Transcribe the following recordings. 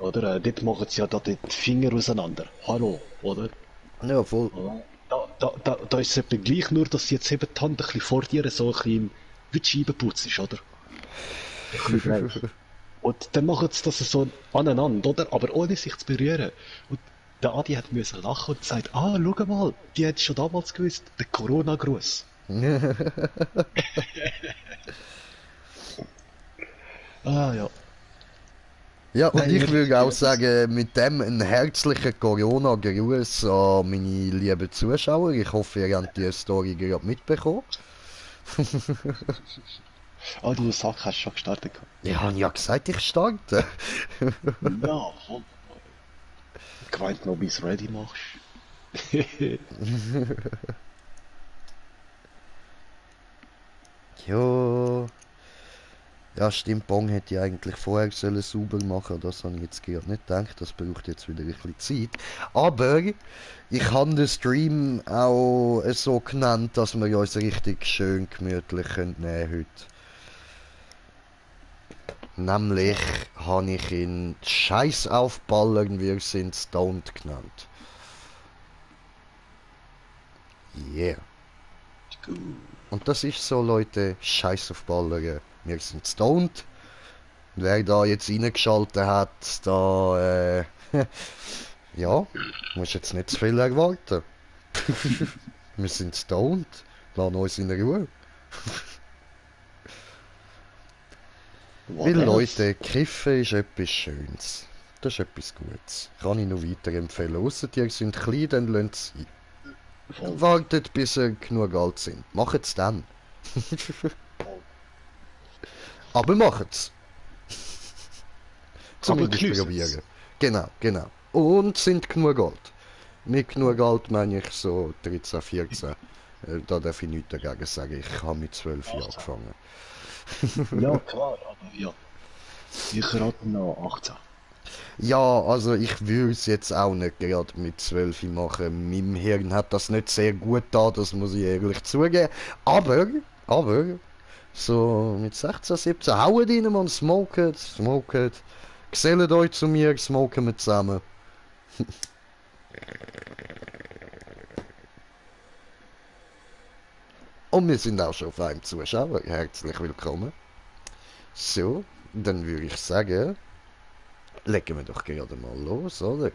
oder? Dort machen sie ja da die Finger auseinander. Hallo, oder? Ja, voll. Da ist es eben gleich, nur dass jetzt eben die Hand ein bisschen vor dir so ein bisschen wie die Scheibenputz ist, oder? Ein bisschen drauf. Und dann machen sie das so aneinander, oder? Aber ohne sich zu berühren. Und der Adi hat müssen lachen und sagt, ah, schau mal, die hat schon damals gewusst, der Corona-Gruß. Ah, ja. Ja, und Nein, ich würde richtig auch etwas. sagen, mit dem einen herzlichen Corona-Gruß an meine lieben Zuschauer. Ich hoffe, ihr habt die Story gerade mitbekommen. Ah, du Sack hast schon gestartet gehabt. Ich habe ja gesagt, ich starte. Ja, voll. Gemeint noch, bis ready machst. Ja, ja, stimmt, Bong hätte ich eigentlich vorher sollen sauber machen. Das habe ich jetzt gerade nicht gedacht. Das braucht jetzt wieder ein bisschen Zeit. Aber ich habe den Stream auch so genannt, dass wir uns richtig schön gemütlich nehmen können heute. Nämlich habe ich ihn Scheiß auf Ballern, wir sind stoned genannt. Yeah. Und das ist so, Leute, Scheiß auf Ballern, wir sind stoned. Wer da jetzt reingeschaltet hat, da, ja, muss jetzt nicht zu viel erwarten. Wir sind stoned, lassen uns in Ruhe. Weil What else? Leute, Kiffen ist etwas Schönes. Das ist etwas Gutes. Kann ich nur weiterempfehlen. Ausser die sind klein, dann lasst sie. Voll, Wartet, bis sie genug alt sind. Macht's dann. voll. Aber macht's. Aber Zumindest geniessen's. probieren. Genau, genau. Und sind genug alt. Mit genug alt meine ich so 13, 14. Da darf ich nichts dagegen sagen. Ich habe mit 12 Jahren 18. angefangen. Ja, klar, aber ja. Ich rate noch 18. Ja, also ich würde es jetzt auch nicht gerade mit 12 machen. Meinem Hirn hat das nicht sehr gut da, das muss ich ehrlich zugeben. Aber, so mit 16, 17, haut rein, man, smoket, smoket. Gesellt euch zu mir, smoken wir zusammen. Und wir sind auch schon auf einem Zuschauer. Herzlich willkommen. So, dann würde ich sagen, legen wir doch gerade mal los, oder?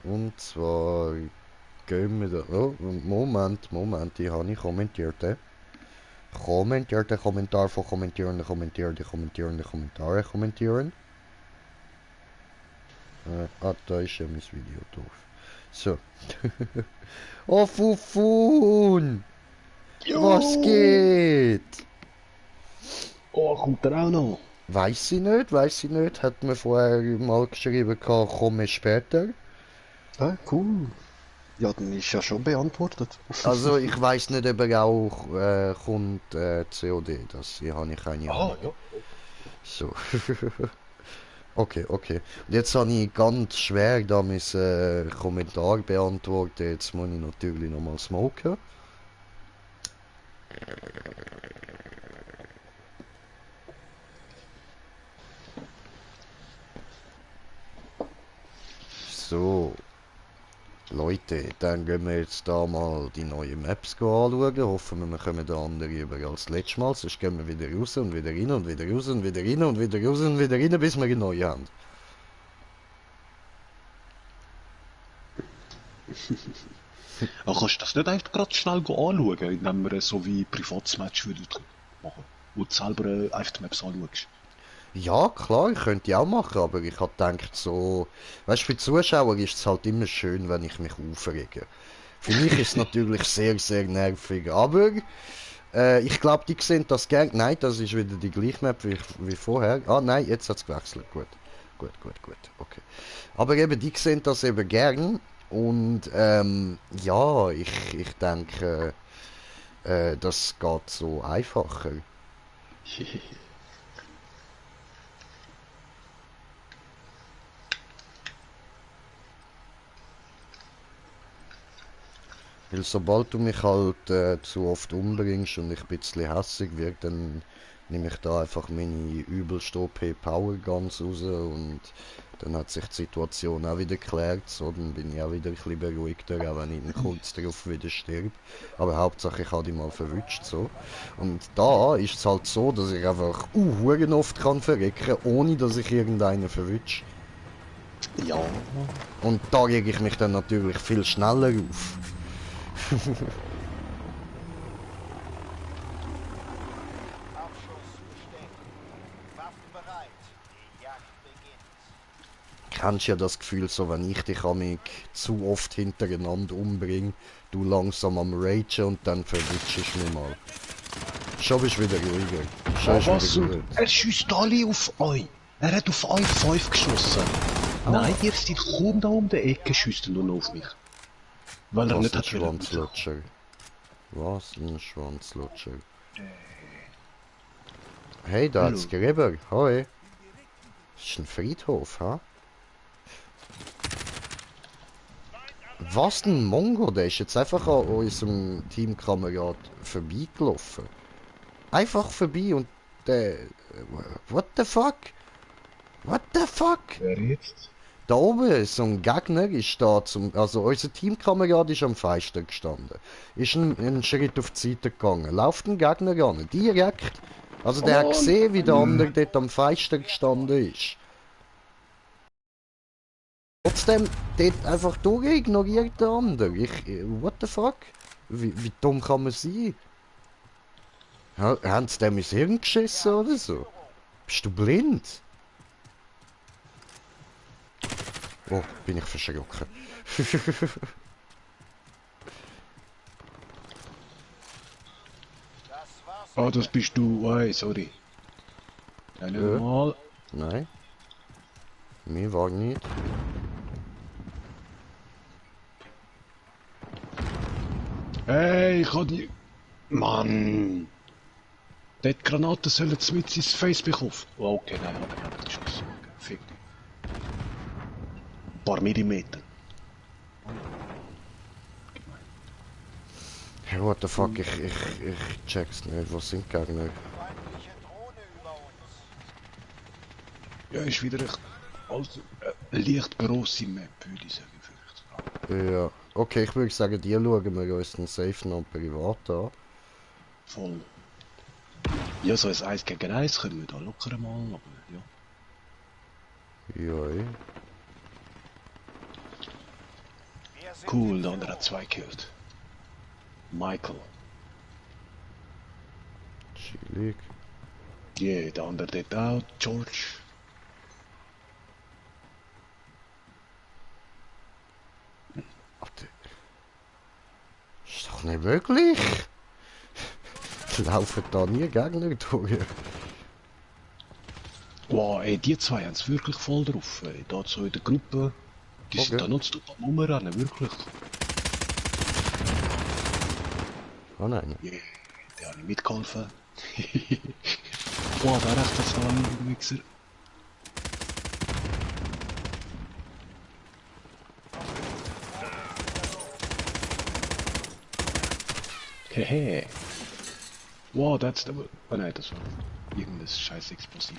Und zwar gehen wir da. Oh, Moment, die habe ich kommentiert. Kommentierte Kommentar von kommentierende Kommentare kommentieren. Da ist ja mein Video drauf. So. Oh, Fufun! Was Jo! geht? Oh, kommt er auch noch? Weiß ich nicht. Hat mir vorher mal geschrieben, komme später. Ah, cool. Ja, dann ist ja schon beantwortet. Also ich weiß nicht, ob er auch kommt COD. Das habe ich keine Ah, Ahnung. ja. So. Okay, okay. Und jetzt habe ich ganz schwer da mein Kommentar beantworten. Jetzt muss ich natürlich nochmal smoken. So, Leute, dann gehen wir jetzt da mal die neuen Maps anschauen. Hoffen wir kommen da andere über als letztes Mal. Sonst gehen wir wieder raus und wieder rein und wieder raus und wieder rein und wieder raus und wieder rein, bis wir eine neue haben. Aber kannst du das nicht einfach gerade schnell anschauen, indem wir so wie Privatsmatch würden machen? Wo du selber einfach die Maps anschaust. Ja, klar, ich könnte ich auch machen, aber ich habe gedacht so, weißt du, für die Zuschauer ist es halt immer schön, wenn ich mich aufrege. Für mich ist es natürlich sehr, sehr nervig, aber ich glaube, die sehen das gern. Nein, das ist wieder die gleiche Map wie vorher. Ah, nein, jetzt hat es gewechselt. Gut, gut, okay. Aber eben, die sehen das eben gern und ja, ich denke, das geht so einfacher. Weil sobald du mich halt zu oft umbringst und ich ein bisschen hässig werde, dann nehme ich da einfach meine übelst OP Power Guns raus und dann hat sich die Situation auch wieder geklärt, so, dann bin ich auch wieder ein bisschen beruhigter, auch wenn ich dann kurz darauf wieder stirb. Aber Hauptsache ich habe die mal verwünscht, so. Und da ist es halt so, dass ich einfach hure oft kann verrecken, ohne dass ich irgendeinen verwünsche. Ja. Und da rege ich mich dann natürlich viel schneller auf. Kennst ja das Gefühl, so wenn ich dich mich zu oft hintereinander umbringe, du langsam am Ragen und dann verwutschst du mich mal. Schon bist du wieder ruhiger. Schon ist Was? wieder gut. Er schießt alle auf euch. Er hat auf euch 5 geschossen. Nein, ihr seid kaum da um die Ecke, schießt nur noch auf mich. Weil er Was nicht ein hat wollen. Schwanzlutscher. Was ein Schwanzlutscher. Hey, da hat's Gräber. Hoi. Das ist ein Friedhof, ha? Was ein Mongo, der ist jetzt einfach an unserem Teamkamerad vorbeigelaufen. Einfach vorbei und der... What the fuck? What the fuck? Wer jetzt? Da oben ist so ein Gegner, ist da zum... Also unser Teamkamerad ist am Fenster gestanden. Ist einen Schritt auf die Seite gegangen. Läuft ein Gegner ran, direkt. Also der hat gesehen, wie der andere dort am Fenster gestanden ist. Trotzdem, dort einfach durchignoriert der andere. What the fuck? Wie dumm kann man sein? Haben sie dem ins Hirn geschissen oder so? Bist du blind? Oh, bin ich verschrocken. Ah, das bist du. Oi, sorry. Ja, nicht mal. Nein. Mir war nicht. Hey, ich hab die... Mann! Die Granaten sollen mit ins Face bekommen. Oh, okay, nein, aber ich hab die Schuss. Okay, fick dich. Ein paar Millimeter. Hey, what the fuck, ich check's nicht. Was sind die Gegner? Ja, ist wieder eine leicht grosse Map, würde ich sagen. Vielleicht. Ja. Okay, ich würde sagen, die schauen wir uns dann safe noch privat an. Voll. Ja, so ein 1 gegen 1 können wir da locker mal, aber ja. Ja. Cool, der andere hat 2 gekillt. Michael. Chillig. Yeah, der andere dort auch, George. Warte. Ist doch nicht wirklich. Laufen da nie Gegner durch. Wow, ey, die zwei haben es wirklich voll drauf. Ey. Da so in der Gruppe. Die sind da nutzt am Rumrennen, wirklich. Oh nein. Yeah, der hat mitgeholfen. Wow, da rechts ist noch ein Mixer. Hehe. Wow, that's the... Oh nein, das war irgendein scheiß Explosiv.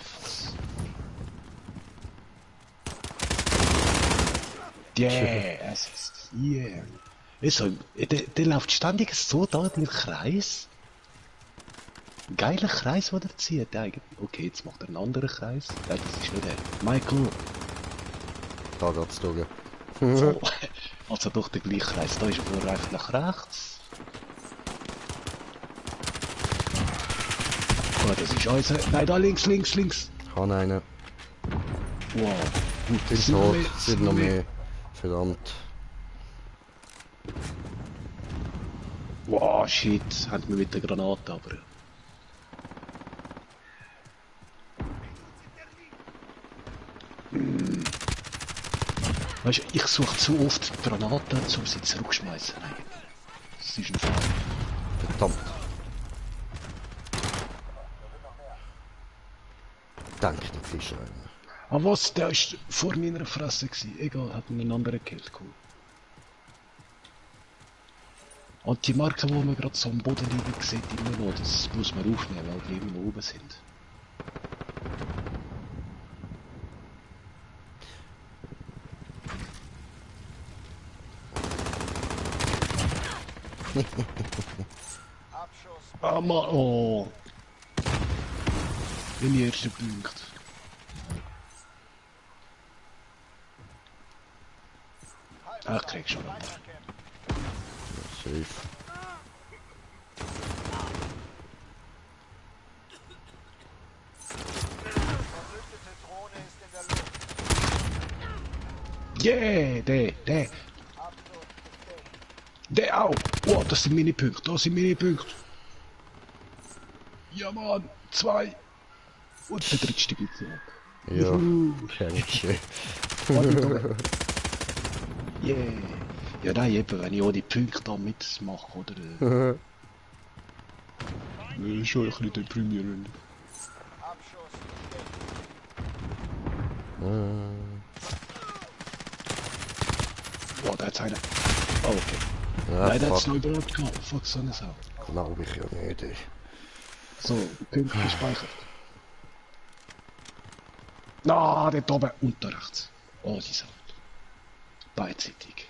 Yeah, es ist hier. Also, der läuft ständig so da im Kreis. Geiler Kreis, den er zieht eigentlich. Okay, jetzt macht er einen anderen Kreis. Nein, das ist nicht der. Michael. Da geht's durch. So. Also doch der gleiche Kreis. Da ist er nur einfach nach rechts. Oh, das ist unser. Nein, da links, links, links. Kann einen. Wow. Gut, Sind tot, sind noch mehr. Verdammt. Wow, shit. Haben wir mit der Granate, aber... Weißt du, ich suche zu oft die Granaten, um sie zurückschmeißen. Das ist ein Fall. Verdammt. Danke, der Fischer. Ah was, der ist vor meiner Fresse gewesen. Egal, hat einen anderen gekillt, cool. Und die Marken, die man gerade so am Boden liegen sieht, immer noch, das muss man aufnehmen, weil die immer oben sind. Ah, Mann, oh. Meine ersten Punkte. Ah, ich krieg schon. Safe. Yeah, der. Der auch. Oh, das sind meine Punkte, das sind meine Punkte. Ja, Mann, 2. Und der dritte gibt's noch. Ja, danke. Yeah. Ja, nein, eben, wenn ich auch die Punkte da mitmache, oder? Ist schon ein bisschen deprimierend. Oh, da hat's einen. Oh, okay. Ja, Nein, der hat's fuck, noch überhaupt gehabt. Fuck, so eine Sau. glaube ich ja nicht. Ey. So, Punkte gespeichert. Ah, dort oben, unten rechts. Oh, die Sau. Beidseitig.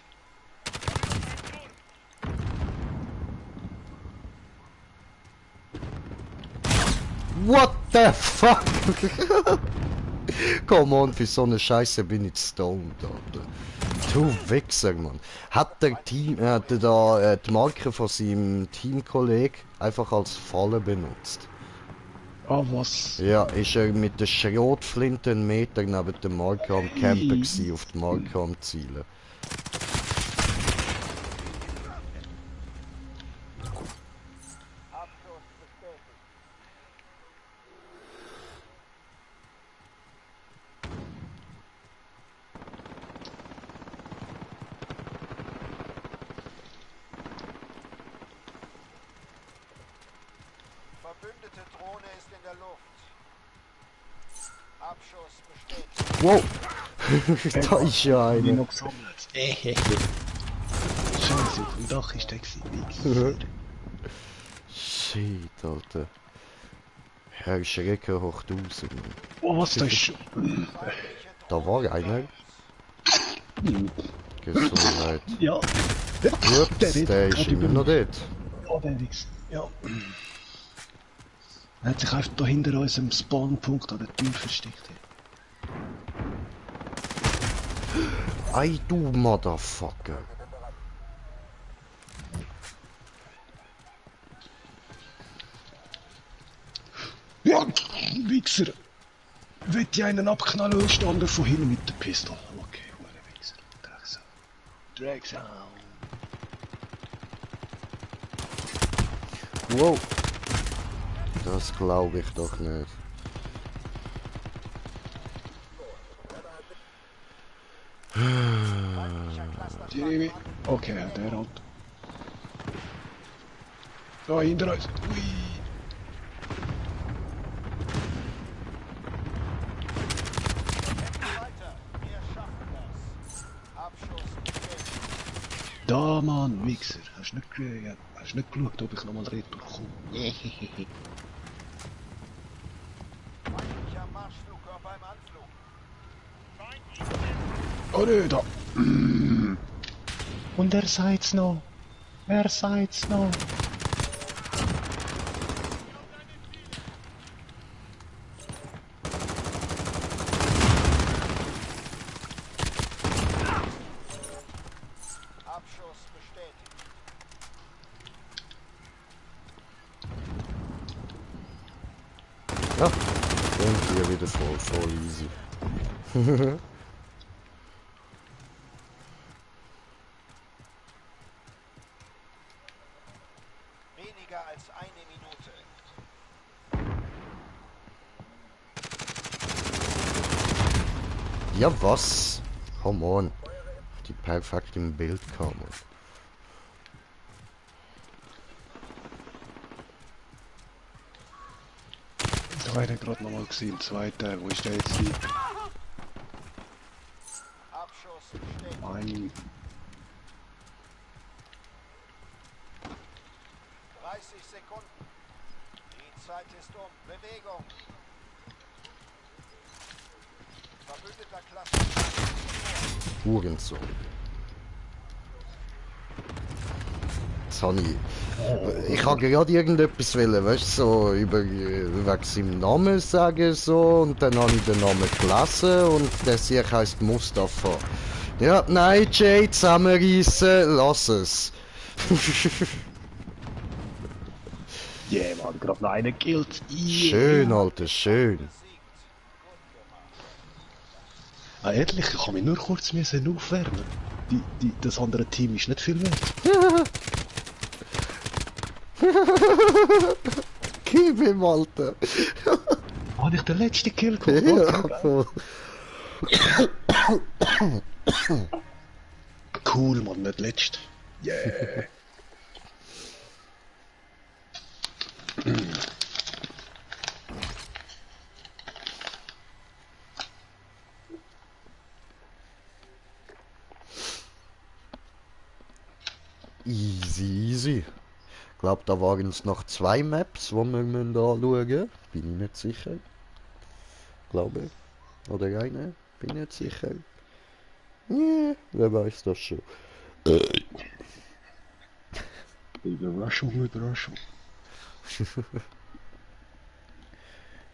What the fuck? Come on, für so eine Scheiße bin ich stoned, Alter. Du Wichser, Mann. Hat der die Marke von seinem Teamkollegen einfach als Falle benutzt? Ah, was? Ja, ist er mit der Schrotflinte einen Meter neben der Marke am Campen gewesen, auf die Marke am Zielen. Verbündete Drohne ist in der Luft. Abschuss bestätigt. Wow! Da ist ja Wie einer. noch gesammelt. Scheiße, auf dem Dach ist der gewesen. Shit, Alter. Herr Schrecken hoch 1000. Mann. Oh, was, da ist... Da war einer. Gesundheit. Ja. Gut, der ist immer noch dort. Ja, der Wichs. Ja. Er hat sich einfach da hinter unserem Spawnpunkt an der Tür versteckt. Ei, du Motherfucker. Ja, Wichser. Will ich einen abknallen und stand von hinten mit der Pistole. Okay, hure Wichser. Drecksau. Drecksau. Wow. Das glaube ich doch nicht. Jeremy. Okay, der hat. Da hinter uns. Ui. Weiter. Wir schaffen das. Abschuss bestätigt. Da, Mann, Wichser. Hast du nicht geschaut, ob ich nochmal retour komme? Feindlicher Marschflugkörper im Anflug. Oh ne, da. Und er seid's noch. Er seid's noch. Abschuss bestätigt. Ja. Und hier wieder voll easy. Weniger als eine Minute. Ja, was? Come on. Die perfekt im Bild kam. Da war ich gerade nochmal gesehen, zweiter. Wo ist der jetzt hin? Abschuss bestätigt. Ein. Sekunden. Die Zeit ist um. Bewegung. Verbündeter Klasse. Hurensohn. Jetzt habe ich habe gerade irgendetwas wollen, weißt du, so über wegen seinem Namen sagen so und dann habe ich den Namen gelesen und der Sieg heisst Mustafa. Ja, nein, Jay, zusammenreissen, lass es. Yeah, Mann, gerade noch einen killt. Yeah. Schön, Alter, schön. Ah, ehrlich, ich kann mich nur kurz müssen aufwärmen. Das andere Team ist nicht viel mehr. Gib ihm, Alter. Habe ich den letzten Kill geholt? Ja, voll. Cool, Mann, nicht letzt. Yeah. Easy, easy. Ich glaube, da waren es noch 2 Maps, die wir anschauen müssen. Bin ich nicht sicher. Glaube. Oder eine. Bin nicht sicher. Ja, wer weiß das schon. Überraschung, Überraschung.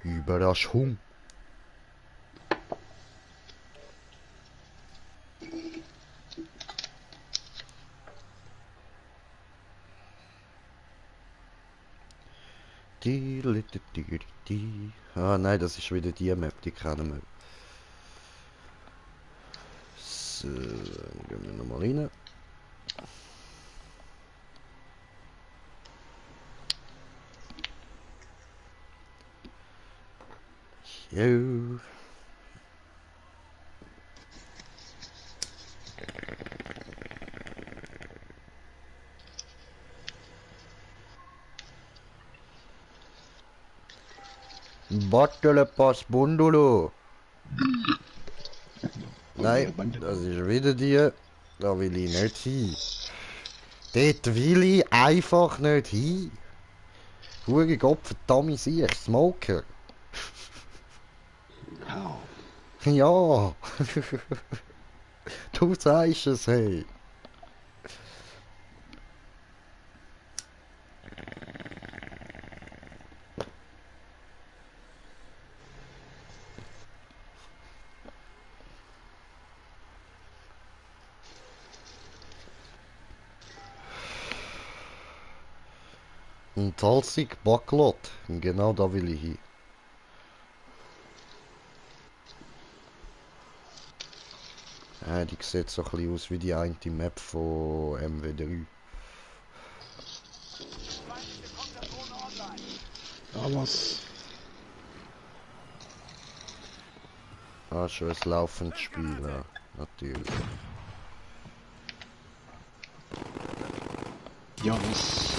Überraschung. Ah nein, das ist wieder die Map, die kennen wir. So, gehen wir nochmal rein. Jo. Battle Pass Bundolo. Nein, das ist wieder die. Da will ich nicht hin. Dort will ich einfach nicht hin. Hure Gott, verdammt sich, Smoker. Ja. Du sagst es, hey. Ein Talsig Backlot. Genau da will ich hin. Die sieht so ein bisschen aus wie die eine Map von MW3. Ah, was? Ah, schon ein laufendes Spiel, ja. Natürlich. Ja, was?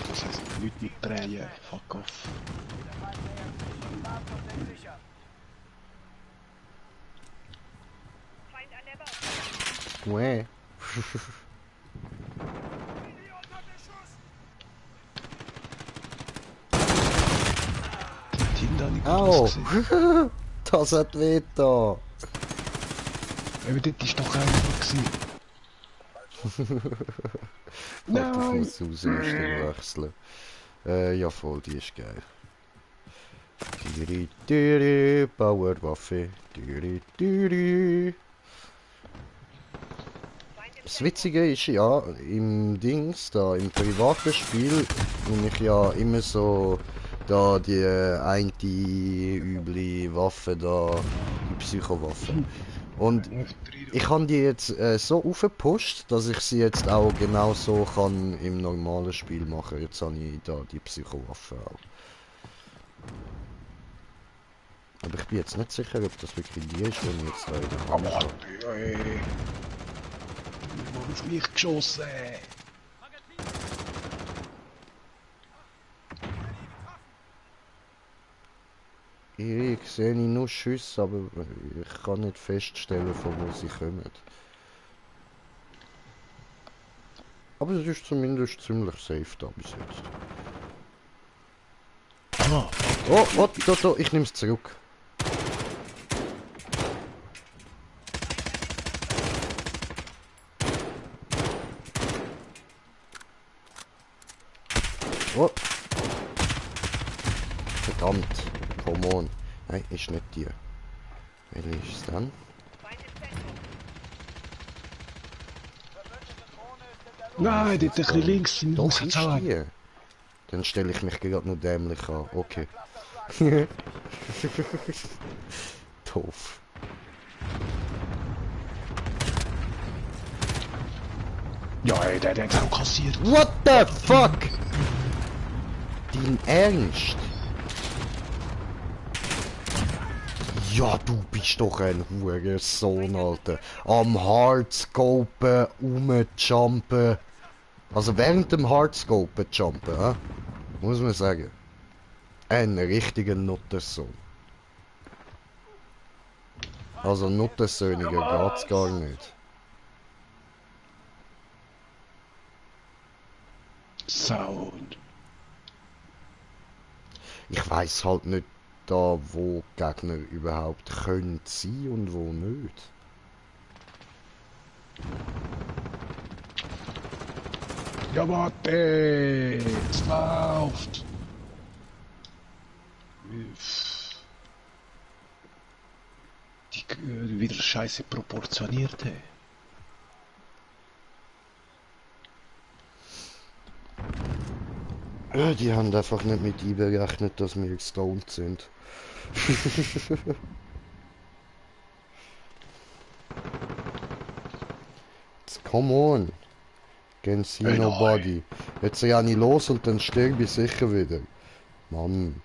Das heisst, Leute mit Drehen. Fuck off. Ouais. Tinder nicht Au! gesehen. Das hat weh da. Aber dort ist doch einer gewesen. Warte, ich muss die Ausrüstung wechseln. Ja voll, die ist geil. Tiri, tiri, Powerwaffe. Tiri, tiri. Das Witzige ist ja, im Dings, da im privaten Spiel, nehme ich ja immer so da die eine üble Waffe da, die Psychowaffe. Und ich habe die jetzt so aufgepusht, dass ich sie jetzt auch genau so kann im normalen Spiel machen. Jetzt habe ich da die Psychowaffe auch. Aber ich bin jetzt nicht sicher, ob das wirklich die ist, wenn ich jetzt da in der Hand habe. Ich habe auf mich geschossen. Ich sehe nur Schüsse, aber ich kann nicht feststellen, von wo sie kommen. Aber es ist zumindest ziemlich safe da bis jetzt. Aha. Oh, da, ich nehm's zurück. Oh. Verdammt. Come on. Nein, ist nicht die. Welche ist es dann? Nein, dort ein bisschen links. Doch, Muss ist sagen. die. Dann stelle ich mich gerade nur dämlich an. Okay. Doof. Ja, ey, der hat auch kassiert. What the fuck? Dein Ernst? Ja, du bist doch ein Hurensohn, Alter. Am Hardscopen, rumjumpen. Also während dem Hardscopen jumpen, muss man sagen. Ein richtiger Nuttersohn. Also Nuttersöhniger geht's gar nicht. Sound. Ich weiß halt nicht da, wo Gegner überhaupt können sein und wo nicht. Ja, warte. Es läuft. Die wieder scheiße proportioniert, ey. Die haben einfach nicht mit einberechnet, dass wir gestoned sind. Jetzt, come on. Can see Hey, nobody. Jetzt ja nicht los und dann sterbe ich sicher wieder. Mann.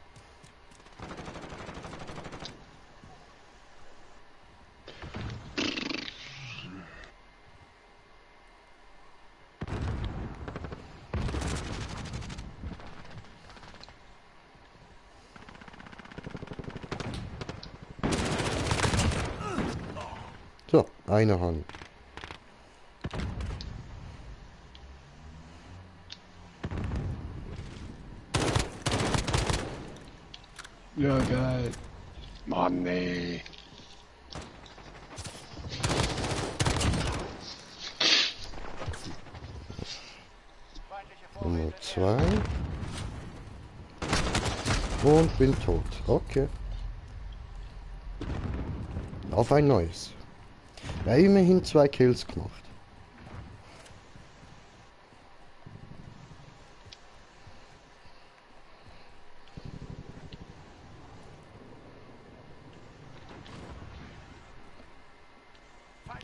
So, eine Hand. Ja, geil. Mann, ey. Nummer 2. Und bin tot. Okay. Auf ein neues. Ja, immerhin 2 Kills gemacht.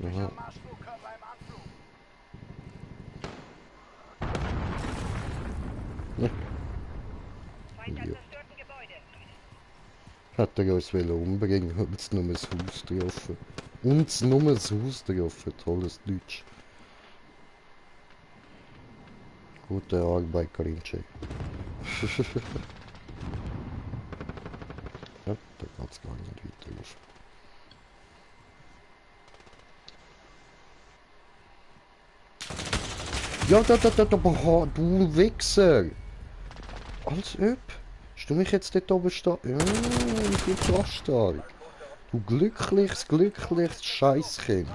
Aha. Ja. Ja. Hat er uns umbringen, hat uns nur das Haus getroffen. Uns nur das Haus getroffen, tolles Deutsch. Gute Arbeit, Karinche. Ja, da geht's gar nicht weiter auf. Ja, boah, du Wichser! Als ob. Hast du mich jetzt dort oben stehen? Ja, ich bin krass stark. Du glückliches Scheißkind.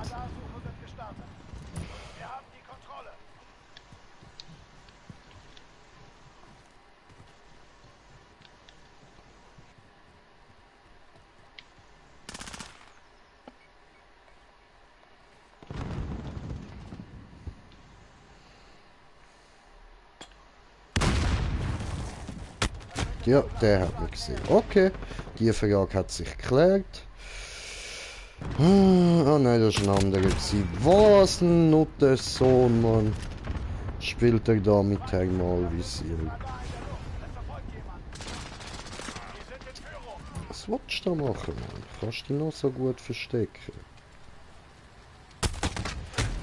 Ja, der hat mich gesehen. Okay, die Frage hat sich geklärt. Oh nein, das ist ein anderer gewesen. Was ein Nuttersohn, Mann. Spielt er da mit Thermalvisier? Was willst du da machen, Mann? Kannst du dich noch so gut verstecken?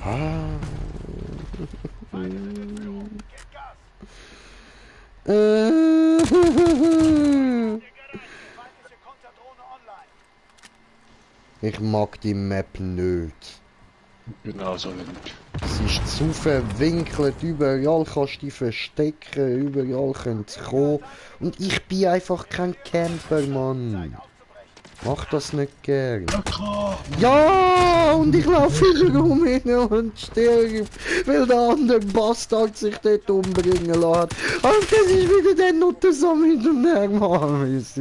Ah. Ich mag die Map nicht. Genau so nicht. Es ist zu verwinkelt, überall kannst du dich verstecken, überall können sie kommen. Und ich bin einfach kein Camper, Mann. Mach das nicht gern. Ja, und ich laufe immer rum hin und sterbe, weil der andere Bastard sich dort umbringen lässt. Und das ist wieder der Nutter so mit dem Nervmann. Ich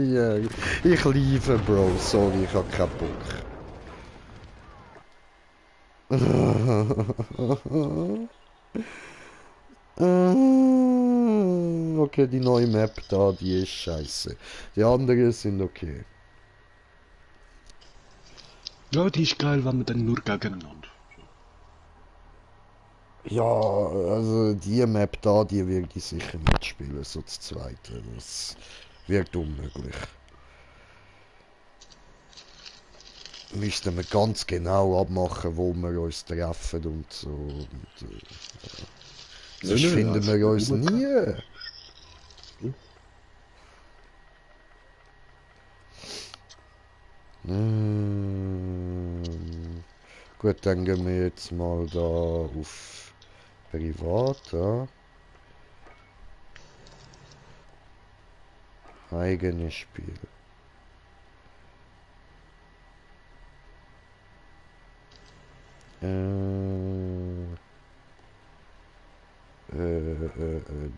liebe, Bro, sorry, ich hab keinen Bock. Okay, die neue Map da, die ist scheiße. Die anderen sind okay. Ja, die ist geil, wenn man dann nur gegeneinander. Ja, also die Map da, die würde ich sicher mitspielen, so das zweite. Das wird unmöglich. Müssten wir ganz genau abmachen, wo wir uns treffen und so. Sonst finden wir uns nie. Gut, dann gehen wir jetzt mal da auf Privat. Ja. Eigenes Spiel.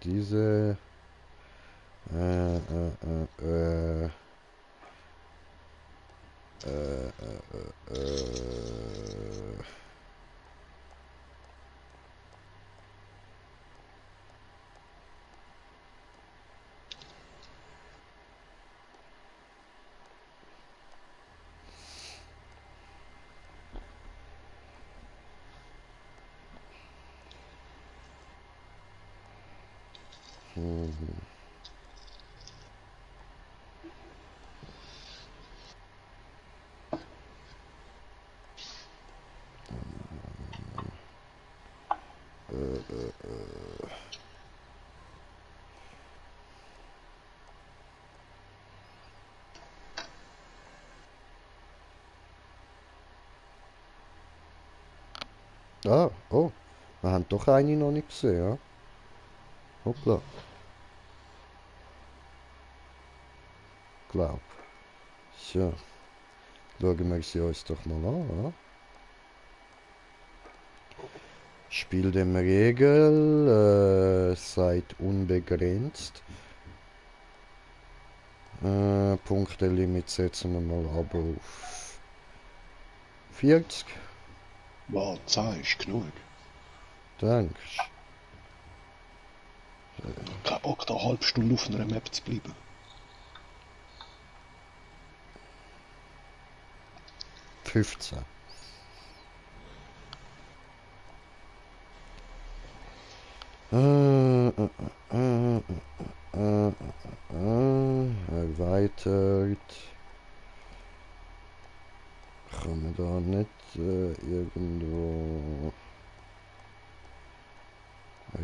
Diese. Ah, oh. Wir haben doch eine noch nicht gesehen, ja? Hoppla. Glaub. So. Schauen wir sie uns doch mal an, ja? Spiel dem Regel, seid unbegrenzt. Punktelimit setzen wir mal aber auf 40. Wow, 10 ist genug. Denkst Kein Bock, da eine halbe Stunde auf einer Map zu bleiben. du? 15. Erweitert. Kann man da nicht irgendwo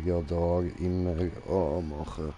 Radar immer anmachen?